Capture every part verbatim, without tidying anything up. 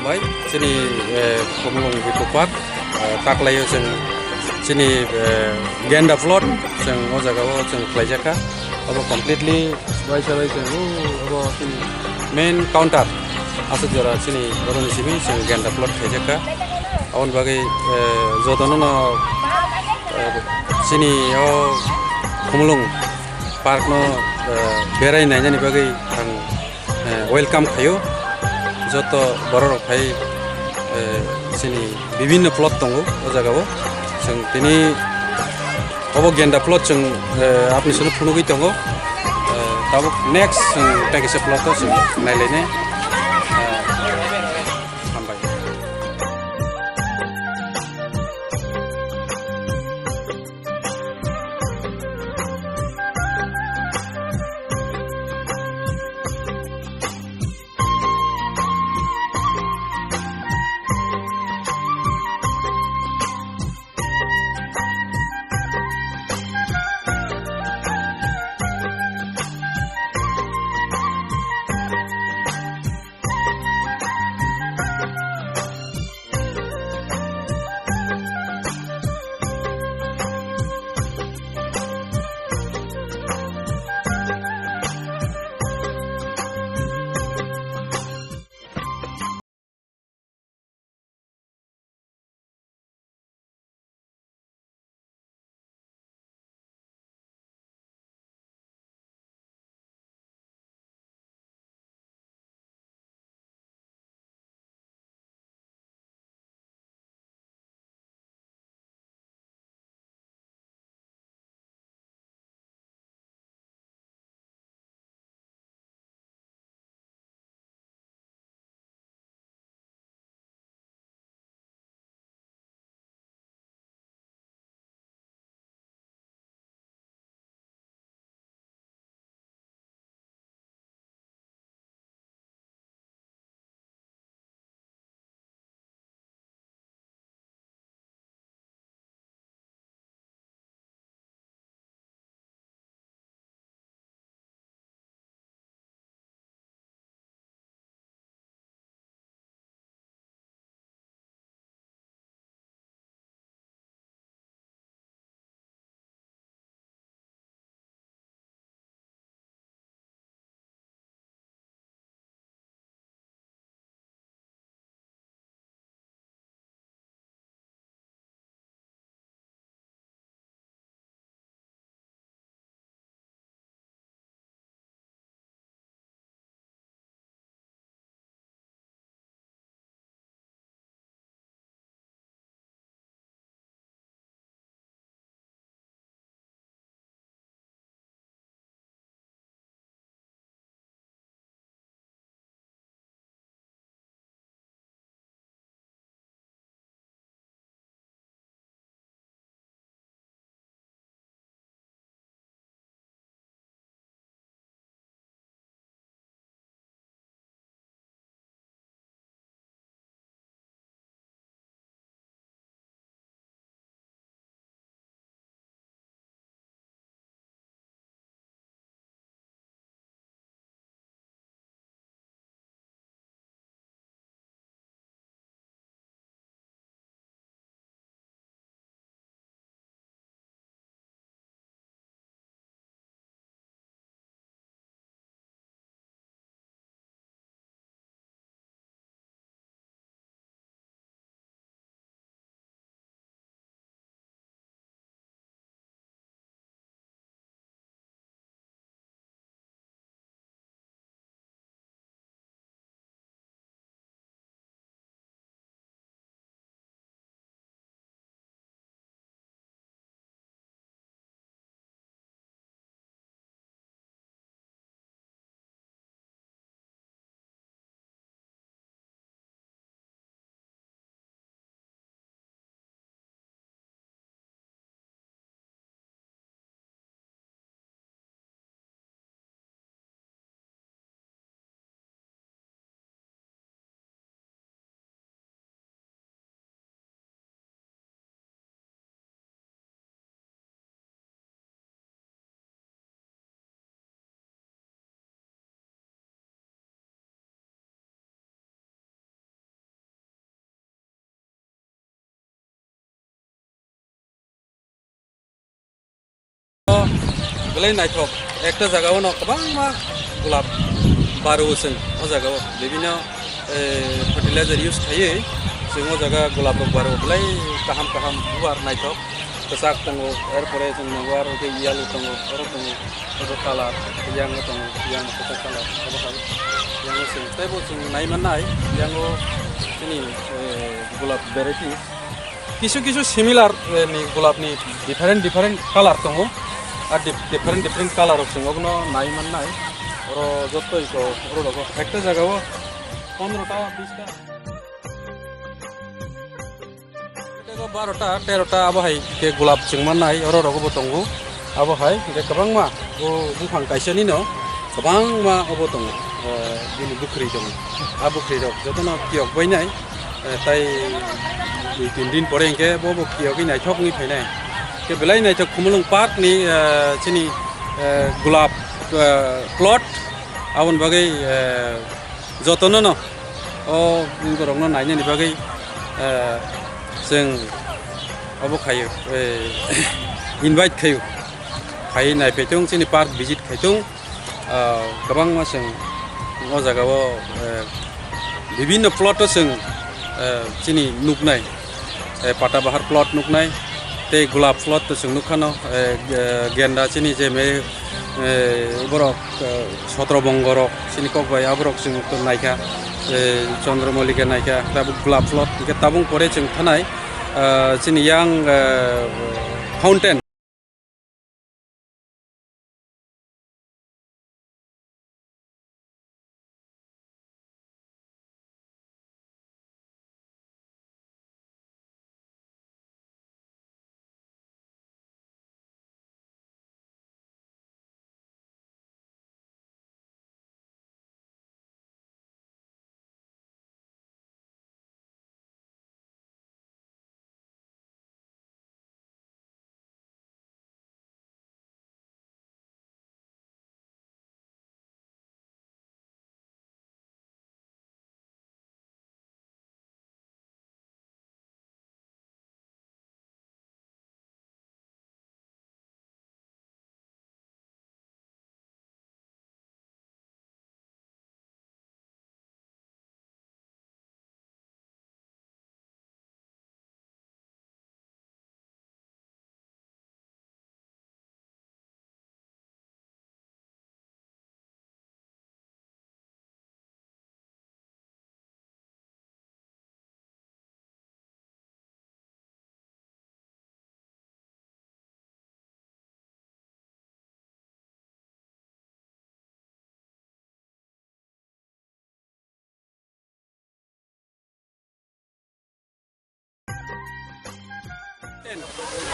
Bai, chini, eh, Khumulwng Eco Park, eh, taklaio chwng chini, eh, genda plot chwng o jagao chwng khlaijakha. Abo completely waisa waisa, oh, abo chini main counter aswk jora chini boroni simi chwng genda plot khaijakha. Aboni bagwi, eh, jotono no, eh, chini o Khumulwng Park no, eh, berai nainani bagwi ang eh, welcome khaio. Joto bororok phai, eh, chini bibhinno plot tongo o jagao. Chwng tini obo genda plot chwng, eh, apni salo phunugwi tongo. Eh, tabuk next chwng tei kaisa plot o chwng nailainai. Eh, hambai. Belai naithok, ekta jaga o no kwbangma gulab baro chwng o jaga o bibino, eh, fertilizer use khaiwi chwng o jaga gulab rok baro belai kaham kaham bubar naithok. Kwchak tongo, erpore chwng nogo aro khe yellow tongo, oro tongo, oro colour, yang tongo, yang kwchak colour, abo hai yang chwng teibo chwng nai mannai, yang o chini, eh, gulab varieties. Kisu kisu similar, eh, ni gulab ni different different colour tongo, ar dif-, different different colour rok chwng obono nai mannai. Oro joto iko, oro rogo ekta jaga o pondro ta, bish ta. Tei o baro ta, tero ta abo hai khe gulab chwng mannai, oro rogo bo tongo. Abo hai hwnkhe kwbangma o buphang kaisa nino kwbangma obo tongo, eh, bini bukhri tongo. A bukhri rok jotono kiyok bainai, eh, tai dui tin din pore hwnkhe bo bo kiyogwi naithok wngwi phainai. Khe belai naithok Khumulwng Park ni, eh, chini, eh, gulab, eh, plot aboni bagwi, eh, jotono no o borokno nainani bagwi, eh, chwng obo khaio, eh, invite khaio, phai naiphaitung chini park visit khaitung, ah, kwbangma chwng o jaga o, eh, bibinno plot o chwng, eh, chini nuknai. Eh, pata bahar plot nuknai, tei gulab plot to chwng nukha no, eh, eh, genda chini je me, eh, borok, eh, sotro bongo rok chini kok bai aborok chwng to naikha, eh, Chandra Mallika naikha, tabuk gulab plot hwnkhe tabung pore chwng thanai, eh, chini yang, eh, fountain.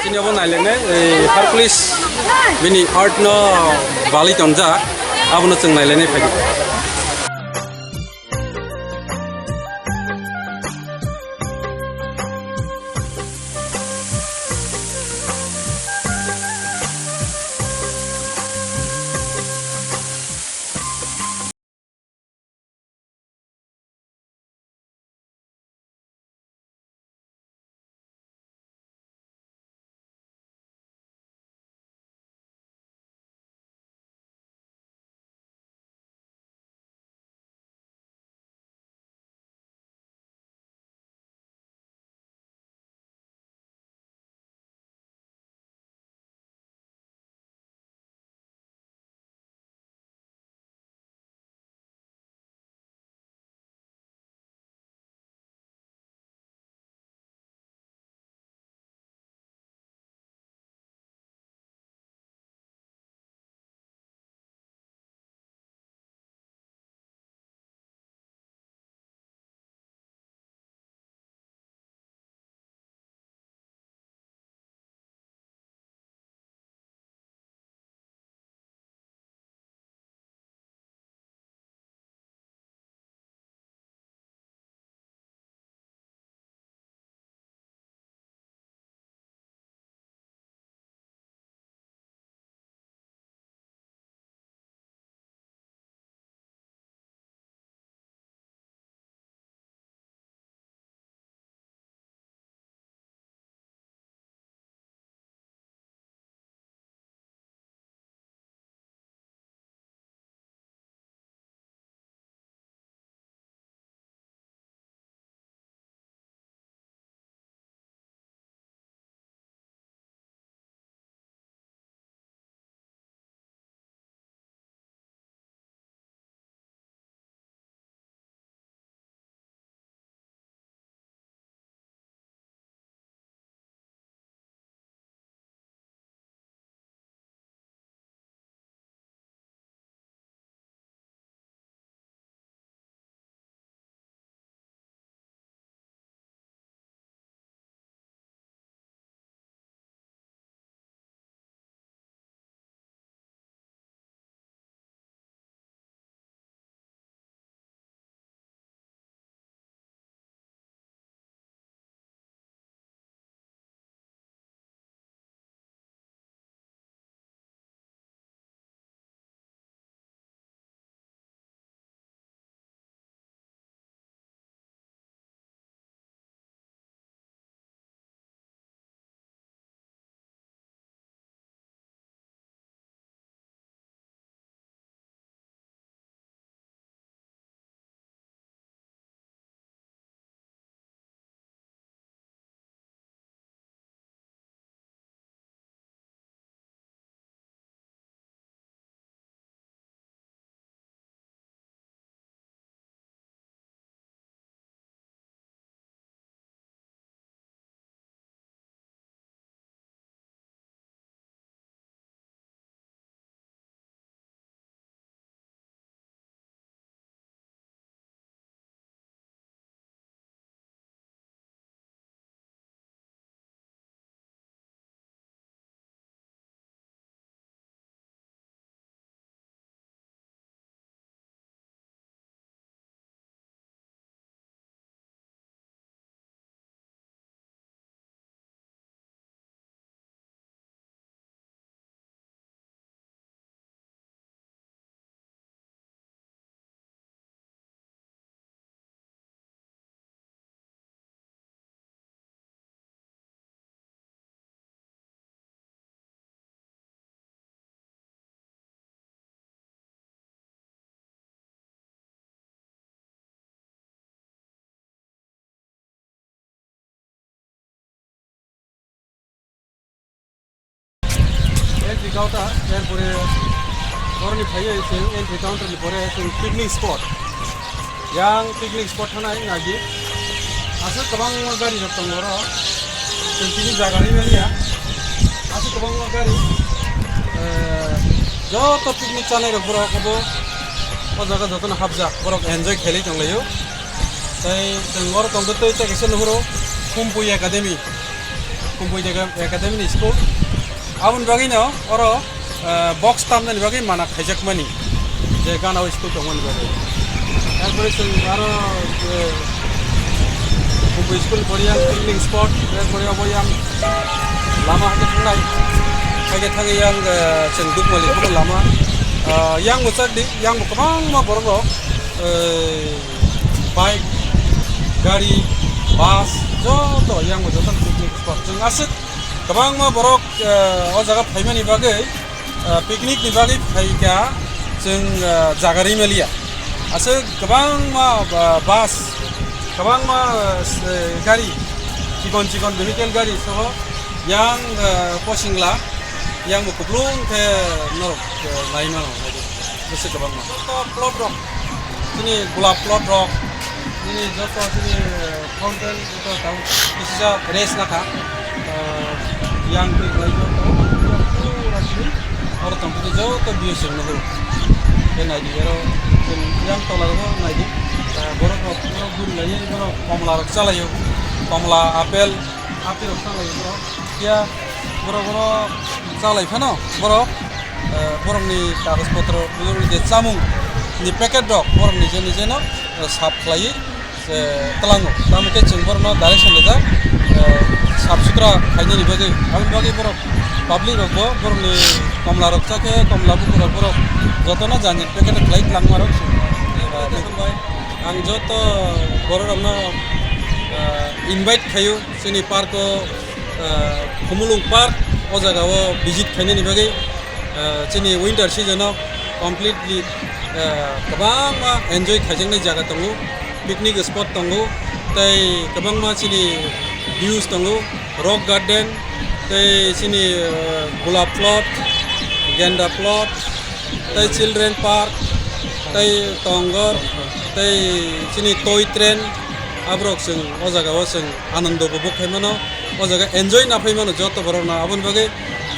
Chini obo nailainai, eh, Hercules bini art no balwi tonjak, abono chwng nailainai phaidi. Kauta, erpore oroni phaiwi chwng entry counter ni pore chwng picnic spot. Yang picnic spot thanai nagi. Aswk kwbangma gari rok tongo oro. Chwng tini jaga ri manya. Aswk kwbangma gari. Eh, joto picnic chanai rok borok obo. O jaga jotono hapjak. Borok enjoy khelai tonglaio. Tei chwng oro tongtwi tei tei kaisa nuhuro Kumpui Academy. Kumpui Academy ni school. Aboni bagwino oro, eh, box tamnani bagwi mana khaijakmani, je gana o school tongmani bagwi. Erpore chwng aro, eh, Kumpui school pori yang picnic spot, erpore obo yang lama hakhe thangnai. Hakhe thangwi yang, eh, chwng Dukmali bono lama. Ah, yang bo chak di, yang bo kwbangma borok rok, eh, bike, gari, bus, joto yang bo joto picnic spot. Chwng aswk kwbangma borok, eh, o jaga phaimani bagwi, eh, picnic ni bagwi phaikha chwng, eh, jaga rimaliya. Aswk kwbangma, eh, bus, kwbangma, eh, gari, chikon chikon vehicle gari soho yang, eh, Posingla, yang bo kuplung khe norok, eh, lai mano. Bwswk kwbangma. Joto plot rok, chini golap plot rok, chini joto chini fountain, joto tang kisa rest nakha. Ah, yang twi khlai joto, pura chini oro tong khe joto view chwng nugo. Khe naidi oro chwng yang tola rok naidi. Ah, borok rok, borok buri lai, borok komla rok chalaio. Komla, apple, apple rok chalaio borok. Phiya borok oro chalai phano borok, eh, borokni kagoj potro, borokni je chamung ni packet rok borok nije nije no, eh, sap khlaiwi, eh, twlango. Tamo khe chwng borokno direction rijak, eh, sap sutra khainani bagwi. Aboni bagwi borok public rok bo borokni komla rok chakhe komla bukur rok borok jotono jani packet khlai twlangma rok. Ang joto borok rokno, eh, invite khaio. Chini park o, ah, Khumulwng Park, o jaga o visit khainani bagwi, ah, chini winter season o completely, ah, kwbangma enjoy khaijaknai jaga tongo, picnic spot tongo, tei kwbangma chini views tongo, rock garden, tei chini, ah, gulab plot, genda plot, tei children park, tei tongor, tei chini toy train, aborok chwng o jaga o chwng anando bo bo khai mano, o jaga enjoy na phai mano joto borok no. Aboni bagwi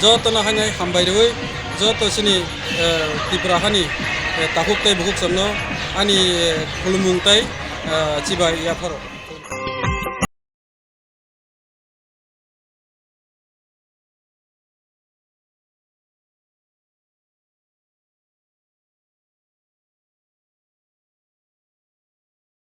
joto no haino hambai rwi joto chini, eh, Tripura hani, eh, takhuk tei bukhuk chwng no ani, eh, khulumung tei, eh, chibai yapharo.